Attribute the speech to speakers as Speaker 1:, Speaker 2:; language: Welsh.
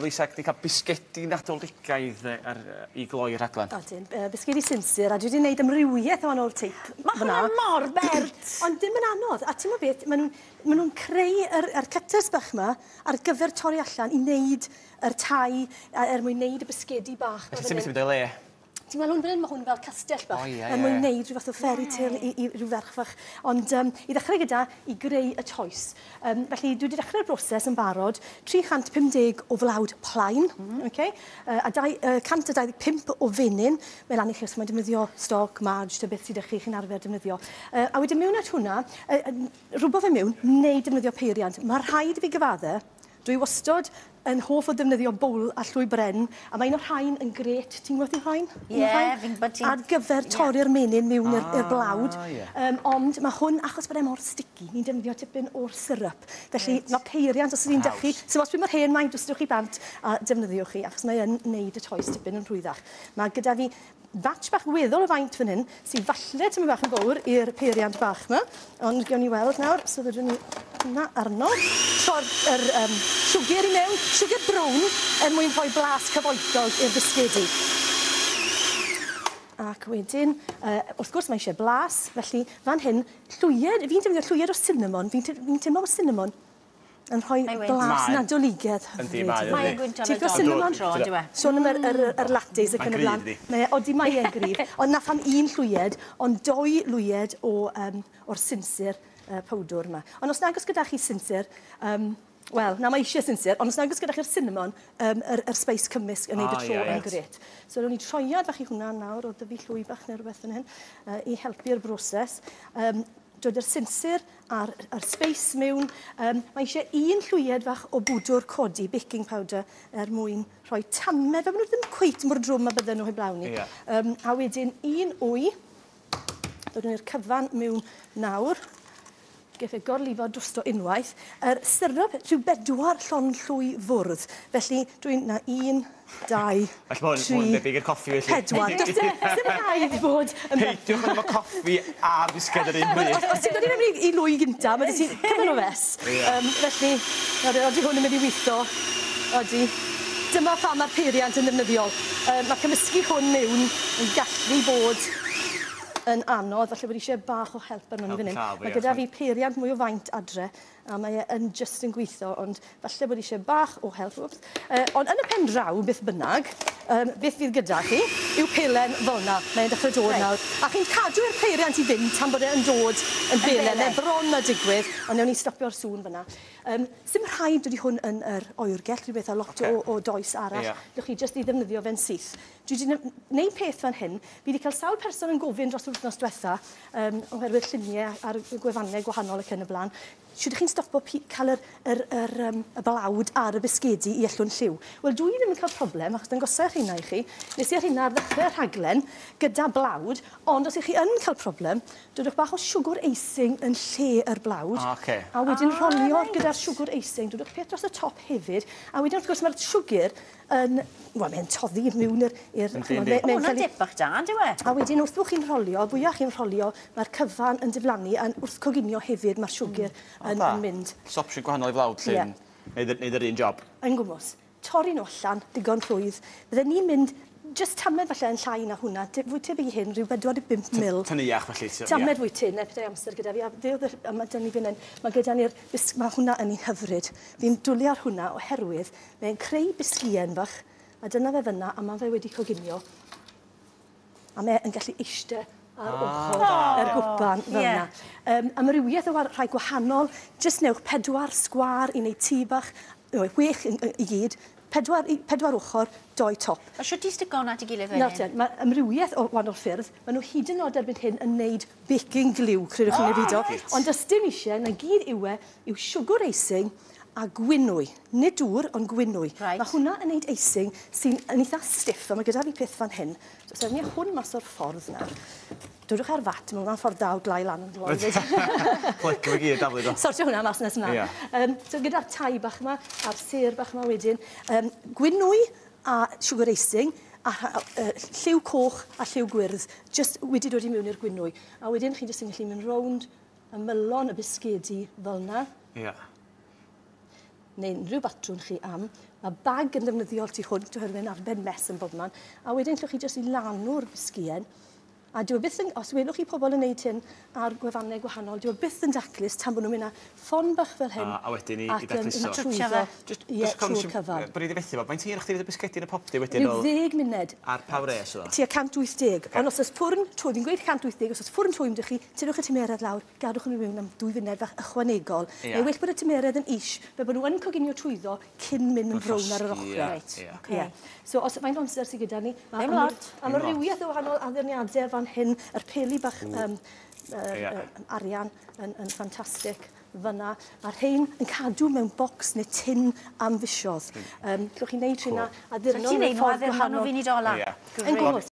Speaker 1: Lisa, chdi cael bisgedi Nadoligaidd ar, i gloi rhaglen.
Speaker 2: Odyn, bisgedi sinsir, a dwi wedi gwneud amrywiaeth o wahanol teip.
Speaker 3: Mae hwnna mor bert!
Speaker 2: Ond dim yn anodd, a ti'n beth, maen nhw'n ma nhw creu yr cutters bach yma ar gyfer torri allan i wneud yr tai, er mwyn wneud y bisgedi bach.
Speaker 1: Felly ti'n mynd o'i le?
Speaker 2: Ti'n gweld hwn fan hyn, mae hwn fel castell bach. Er mwyn wneud rhyw fath o fairy tale i rhyw ferch fach. Ond i ddechrau gyda, i greu y toes. Felly dwi wedi dechrau'r broses yn barod, 350 o flawd plaen, okay? A 125 o fenyn. Mae lan i chi os mae'n defnyddio stoc, marge, ta beth sydd â chi, chi'n arfer defnyddio. A wedyn mewn at hwnna, rhwbo fe mewn, neu defnyddio peiriant. Mae rhaid i fi gyfadde, dwi wastad yn hoff o ddefnyddio bowl a llwy bren, a mae un o'r rhain yn gret. Ti'n gwybod i'r rhain?
Speaker 3: Ie, fi'n gwybod ti'n.
Speaker 2: Ar gyfer torri'r menyn mewn i'r blawd. Ond mae hwn, achos bod e mor sticky, ni'n defnyddio tipyn o'r syrup. Felly mae peiriant, os ydych chi'n dychu, so os dwi'n mor hen, mae'n dwstwch chi bant a defnyddiwch chi, achos mae yn neud y toes tipyn yn rhwyddach. Mae gyda fi batch bach weddol o faint fan hyn, sydd falle tymed bach yn fawr i'r peiriant bach yma, ond gewn ni weld nawr, so ddodwn ni hwnna arno. Tro'r siwgr i mewn, siwgr brown, er mwyn rhoi blas cyfoethog i'r bisgedi. Ac wedyn, wrth gwrs mae eisiau blas, felly fan hyn, llwyed, fi'n defnyddio llwyed o cinnamon, fi'n teimlo bod cinnamon yn rhoi blas Nadoligaidd hyfryd.
Speaker 3: Mae'n gwyntio yn y cinnamon tro, on'd yw e?
Speaker 2: Sôn am yr lattes ac yn y blaen. Odi, mae e'n gryf. Ond nath am un llwyed, ond 2 lwyed o'r sinsir powdwr yma. Ond os nag oes gyda chi sinsir, wel, na mae eisiau sinsir, ond os nag oes gyda chi'r cinnamon, yr spice cymysg yn neud y tro yn gret. So, rown ni troiad fach i hwnna nawr, o dyfu llwy bach neu rhywbeth yn hyn, i helpu'r broses. Dod yr sinsir a'r spice mewn. Mae eisiau un llwyed fach o bwdwr codi, baking powder, er mwyn rhoi tamed. Fe maen nhw ddim cweit mor drwm a bydden nhw heblaw ni. A wedyn un wy, dod ni'r cyfan mewn nawr. Geff e gorlifo drosto unwaith. Yr syrup, rhyw 4 llond llwy fwrdd. Felly, dwi'n na 1, 2,
Speaker 1: 3,
Speaker 2: 4.
Speaker 1: Debyg i'r coffi, felly.
Speaker 2: Does dim rhaid bod yn
Speaker 1: Peidiwch efo coffi a bisged yr un bryd.
Speaker 2: Os ti'n dod i mewn i lwy gynta, mae ti cyfan o fes. Felly, odi hwn yn mynd i weithio. Odi. Dyma pham mae'r peiriant yn ddefnyddiol. Mae cymysgu hwn mewn yn gallu bod yn anodd, falle bod eisiau bach o help arno ni fan hyn. Mae gyda fi peiriant mwy o faint adre, a mae e yn just yn gweithio, ond falle bod eisiau bach o help. Ond yn y pen draw, beth bynnag, beth fydd gyda chi yw pelen fel yna. Mae'n dechrau dod nawr. A chi'n cadw i'r peiriant i fynd tan bod e'n dod yn belen. Mae bron a digwydd, ond newn ni stopio'r sŵn fyna. Sim rhaid dod i hwn yn yr oergell, rhywbeth a lot o does arall. Gewch chi jyst i ddefnyddio fe'n syth. Dwi wedi gwneud peth fan hyn. Fi wedi cael sawl person yn gofyn dros yr wythnos diwetha, oherwydd lluniau ar gwefannau gwahanol ac yn y blaen. Shwt ydych chi'n stopo cael y blawd ar y bisgedi i ellw'n lliw? Wel, dwi ddim yn cael problem, achos dangosai'r rheina i chi. Nes i'r rheina ar ddechrau'r rhaglen gyda blawd, ond os ych chi yn cael problem, dodwch bach o siwgr icing yn lle yr blawd. A wedyn rholio'r gyda'r siwgr icing, dodwch peth dros y top hefyd. A wedyn, wrth gwrs, mae'r siwgr yn, wel, mae'n toddi mewn i'r
Speaker 3: Mae hwnna'n dip bach da, on'd yw e?
Speaker 2: A wedyn, wrth bod chi'n rholio, fwyaf chi'n rholio, mae'r cyfan yn diflannu, a wrth coginio hefyd, mae'r siwgr yn mynd.
Speaker 1: Opsiwn gwahanol i flawd, llun, neud yr un job.
Speaker 2: Yn gwmws. Torri nhw allan, digon rhwydd. Bydden ni'n mynd jyst tamed falle yn llai na hwnna, fwy tebyg i hyn, rhyw 45 mil.
Speaker 1: Tyniach felly, ie.
Speaker 2: Tamed fwy tyn, petai amser gyda fi. A fe oedd y, a ma' 'da ni fan hyn, mae gyda ni'r mae hwnna yn ei hyfryd. Fi'n dwlu ar hwnna oherwydd mae'n creu bisgïen fach, a dyna fe fyna, a mae fe wedi coginio. A mae yn gallu eistedd ar ochr yr gwpan fel yna. Amrywiaeth o rhai gwahanol, jyst newch 4 sgwâr i wneud tŷ bach, 6 i gyd, 4 ochr, 2 top.
Speaker 3: A shwt ti stico hwnna at ei gilydd wedyn?
Speaker 2: Nawr te, mae amrywiaeth o wahanol ffyrdd. Maen nhw hyd yn oed erbyn hyn yn wneud baking glue, credwch chi neu beidio. Ond does dim eisiau, na gyd yw e, yw siwgr icing a gwynwy. Nid dŵr, ond gwynwy. Mae hwnna yn wneud icing sy'n yn eitha stiff, a mae gyda fi peth fan hyn. So, os ewn ni hwn mas o'r ffordd nawr. Dodwch ar fat, mae hwnna'n ffordd da o glai lan yn dloi.
Speaker 1: Plyg efo gyd, daflu do.
Speaker 2: Sortio hwnna mas nes ymlaen. So gyda'r tai bach yma, a'r sêr bach yma wedyn, gwynwy a sugar icing, a lliw coch a lliw gwyrdd, jyst wedi dod i mewn i'r gwynwy. A wedyn chi jyst yn gallu mynd rownd y mylon y bisgedi fel yna. Neu unrhyw batrwn chi am. Mae bag yn ddefnyddiol tu hwnt oherwydd mae'n arbed mess yn bobman. A wedyn llwch chi jyst i lanw'r bisgïen. A dyw e byth yn, os welwch chi pobl yn neud hyn ar gwefannau gwahanol, dyw e byth yn daclus tan bod nhw'n mynd â ffon bach fel hyn.
Speaker 1: A wedyn i
Speaker 2: ac yn-
Speaker 1: dacluso.
Speaker 2: yn
Speaker 3: Twtsio
Speaker 2: trwyddo.
Speaker 3: fe.
Speaker 1: Just,
Speaker 2: Ie,
Speaker 1: just cofio
Speaker 2: trwy'r cyfan.
Speaker 1: Bod ni wedi fethu fo. Faint hir chdi wedi bisgedi yn y popty wedyn
Speaker 2: Rhyw
Speaker 1: ôl
Speaker 2: 10 munud.
Speaker 1: ar pa wres oedd o?
Speaker 2: Tua 180. Ond os oes ffwrn twym, fi'n gweud 180, os oes ffwrn twym 'da chi, tynnwch y tymeredd lawr, gadwch nhw mewn am 2 funud fach ychwanegol.
Speaker 1: Ie.
Speaker 2: Neu well bod y tymeredd yn is, fel bod nhw yn coginio trwyddo cyn mynd yn frown ar yr
Speaker 1: Ie,
Speaker 2: ochr.
Speaker 3: Reit,
Speaker 1: ie.
Speaker 3: ocê.
Speaker 2: Ie. So os faint o amser sydd gyda ni? Mae
Speaker 3: Ddim lot.
Speaker 2: Amrywiaeth o wahanol addurniadau fan hyn, yr peli bach
Speaker 1: Ie.
Speaker 2: arian yn ffantastig fyna. Mae'r rhain yn cadw mewn bocs neu tin am fisoedd. Gallwch chi wneud rheina addurno
Speaker 3: Ti'n
Speaker 2: mewn
Speaker 3: neud nhw
Speaker 2: ffordd
Speaker 3: addurno nhw
Speaker 2: gwahanol.
Speaker 3: funud ola.
Speaker 1: Ie.
Speaker 2: Yn gwrs.